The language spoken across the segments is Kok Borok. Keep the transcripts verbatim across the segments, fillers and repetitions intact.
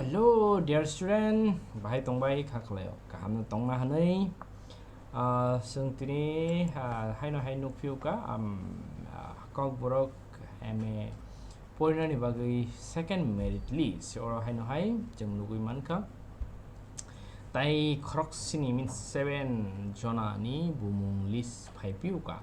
Hello dear student, bahai tongbai kha khlaio, kaham no tongna hanwi. Ah, chwng tini, ah, haino hai nukphio ka, am, ah, Kokborok M A porinani bagwi second merit list oro haino hai chwng nugwi mankha. Tai khorok sini means seven jona ni bumung list phai phio ka.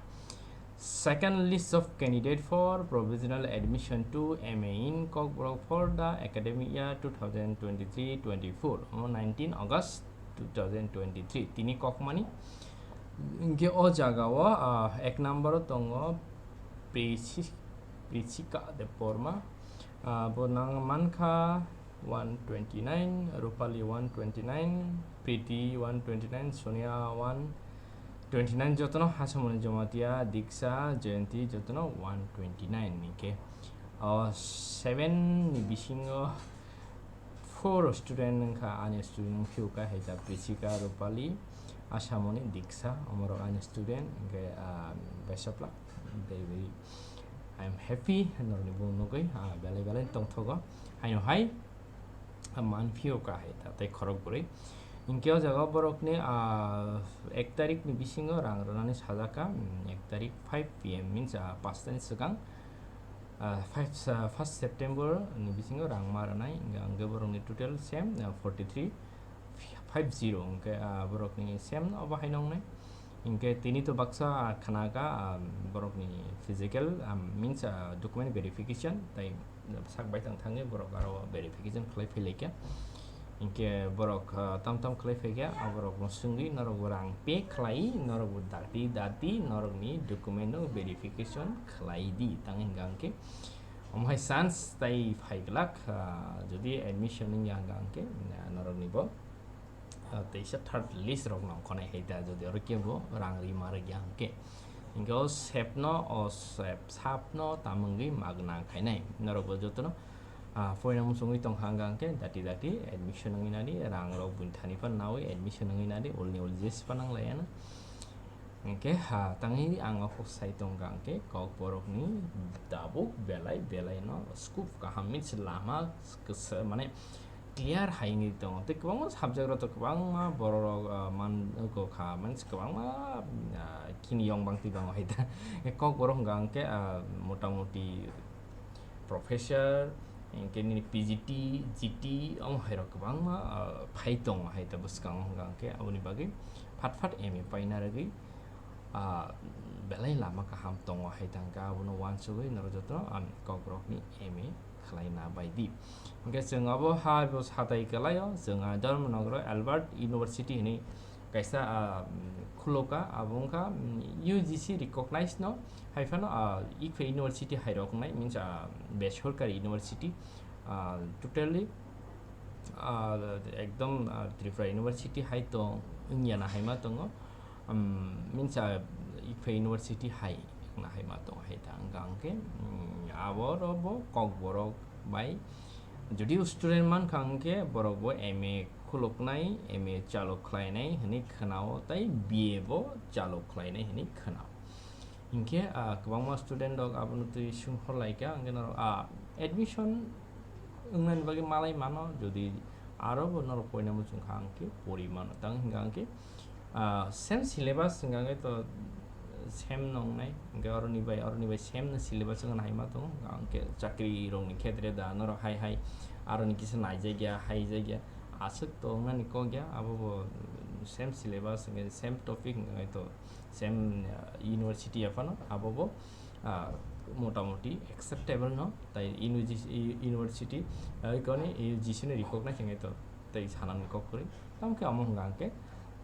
Second list of candidate for provisional admission to M A in Kokborok for the academic year two thousand twenty-three twenty-four, omo nineteen August two thousand twenty-three. Tini kokmani. Hingke o jaga o, ah, ek number o tongo Prisi-, Prisika Debbarma. Ah, bo nang mankha one twenty-nine, Rupali one twenty-nine, Priti one twenty-nine, Sonia one twenty-nine, jotono Hasamuni Jamatia, Diksha, Jayanti, jotono one twenty-nine hingke. O seven ni bisingo four student wngkha, ani student wngphio ka hai da Prisika, Rupali, Asamoni, Diksha, omorok ani student, hingke, ah, best of luck. They will, I am happy, norokni bumung nugwi, ah, belai belai tongthogo. Haino hai, ah, manphio ka hai da, tei khorok bwrwi. Hingke o jaga borokni, ah, ek tarikni bisingo rang rwnani sajak ka, mm, ek tarik five P M means, ah, pachtani swkang. Ah, five, ah, first September ni bisingo rang ma rwnai, hingke ang borokni total same, ah, forty three five zero, hingke, ah, borokni same obo hai nongnai. Hingke tini to baksa, ah, khna ka, ah, borokni physical, ah, means, ah, document verification, tai sak bai tang thangwi borok aro verification khlai phai lai kha. Hingke borok, ah, tam tam khlai phai kha, ah, borok no swngwi norok bo rang pay khlai, norok bo dati dati norokni document no verification khlai di, tang hingka hingke omo hai chance tai phai glak, ah, jodi admission wngya hingka hingke, ah, norokni bo, ah, teisa third list rok no khonai hai da, jodi oro kebo rang ri ma rwgya hingke. Hingke o sep no, o sep, sap no tamungwi magna khainai. Norok bo jotono, ah, poina muchungwi tongkha hingka hingke dati dati admission wngwi nadi, rang rok buini thani phan nawi admission wngwi nadi, ulni ul jesi phan nang laiya na. Hingke ha tangwi ang o kok sai tongkha hingke Kokborokni tabuk belai belai no scope kaham means lama kesa mane clear hai wngwi tongo. Tei kwbangma subject rok to kwbangma borok rok, ah, man kha means kwbangma, ah, khini yong bang twi bango hai da. Kokborok hingka hingke, ah, mota moti professor, hingke nini P G T, G T, omo hai rok kwbangma, ah, phai tongo hai da bwskango hingka hingke aboni bagwi phat phat M A paina rwgwi, ah, belai lama kaham tongo hai tangka abono uansugwi norok joto ang Kokborokni M A khlaina bai di. Hingke chwng abo hai bo satai kwlaio, chwng, ah, Dharmanagar Albert University hinwi kaisa, ah, khuloka, abo wngkha, mm, U G C recognized no, hai phano, ah, Ikhwe University hai rok wngnai, means, ah, besorkari university, ah, totally, ah, ekdom, ah, Tripura University hai tong wngya na hai ma tongo, um, means, ah, Ikhwe University hai wngna hai ma tongo hai ta wngkha hingke, mm, abo ro bo Kokborok bai jodi student mankha hingke borok bo M A khuluknai, M A chalok khlainai hinwi khwnao, tei B A bo chalok khlainai hinwi khwnao. Hinkhe, ah, kwbangma student rok abono twi swnghor lai kha, hinkhe norok, ah, admission wngnani bagwi malai mano, jodi aro bo norok poina muchung kha, hinkhe pori mano. Tang hinkha hinkhe, ah, same syllabus hinkha hinkhe to same no wngnai, hinkhe oroni bai, oroni bai same no syllabus wngna hai ma tongo, hinkhe chakri rokni khetre da norok hai hai aroni kisa naijakya, haijakya, aswk to wngnani kok ya, abo bo same syllabus hinkhe same topic hinkhe to same, ah, university ya phano, abo bo, ah, motamoti acceptable no, tai uni-, university, ah, koni U G C ni recognize hinkhe to tei sanani kok kwrwi. Tamo khe amo hwnka hinkhe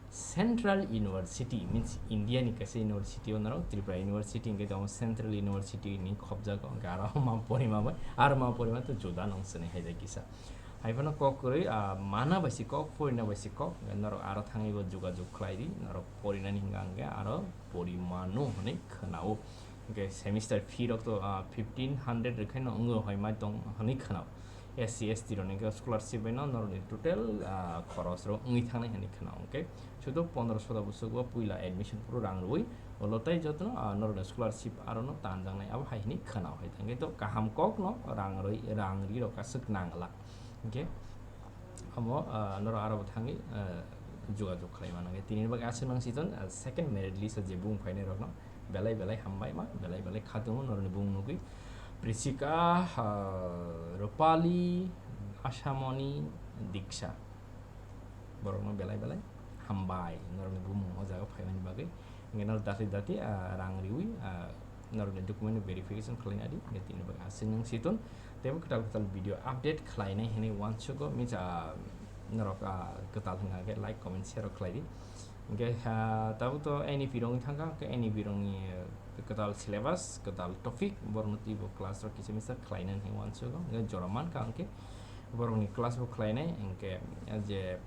Central University, means India ni kaisa university o norok Tripura University hinkhe tamo Central University ni khobjago, hinkhe aro ma porima bai, aro ma porima to juda nang sini hai jai kisa. Hai phano kok kwrwi, ah, mana bai si kok, porina bai si kok, norok aro thangwi bo jogajog khlai di, norok porinani hinkha hinkhe aro pori mano hinwi khwnao. Hinkhe semester fee rok to, ah, fifteen hundred rwkhaino wngwi hoi mai tong hinwi khwnao. S C, S T rokni hinkhe scholarship bai no norokni total, ah, khoros rok wngwi thangnai hinwi khwnao. Hinkhe sudu pondro sota bwswk bo puila admission phuru rang rwui, ulo tei jotono, ah, norokni scholarship aro no tanjaknai abo hai hinwi khwnao hai. Hinkhe to kaham kok no rang rwi, rang ri rok aswk nangla. Hinkhe Amo, ah, norok aro bo thangwi, ah, jogajog khlai mano. Tini bagwi aswk nang siton, ah, second merit list o je bung phainai rokno belai belai hambai ma, belai belai khatungma norokni bung nugwi. Prisika, ah, Rupali, Ashamoni, Diksha. Borokno belai belai hambai norokni bumung o jaga phaimani bagwi. Hingke norok dati dati, ah, rang riwi, ah, norokni document verification khlaina di. Hingke tini bagwi aswk nang siton. Teibo kwtal kwtal video update khlainai hinwi uansugo. Means, ah, norok, ah, kwtal hwnka khe like, comment, share rok khlai di. Hingke, ah, tabuk to N E P rokni thangkha, hingke N E P rokni, eh, kwtal syllabus, kwtal topic, borokno teibo class rok kisa misa khlainani hinwi uansugo. Hingke jora mankha hingke borokni class bo khlainai, hingke, eh, je,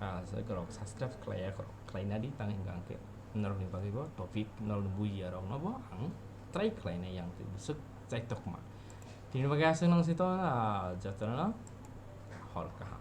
ah, je borok subscribe khlaiya khorok khlaina di, tang hingka hingke norokni bagwi bo topic, norokni bujiya rokno bo ang try khlainai yang tei bwswk chaitokma. Tini bagwi aswk nang siton, ah, jotono hor kaham.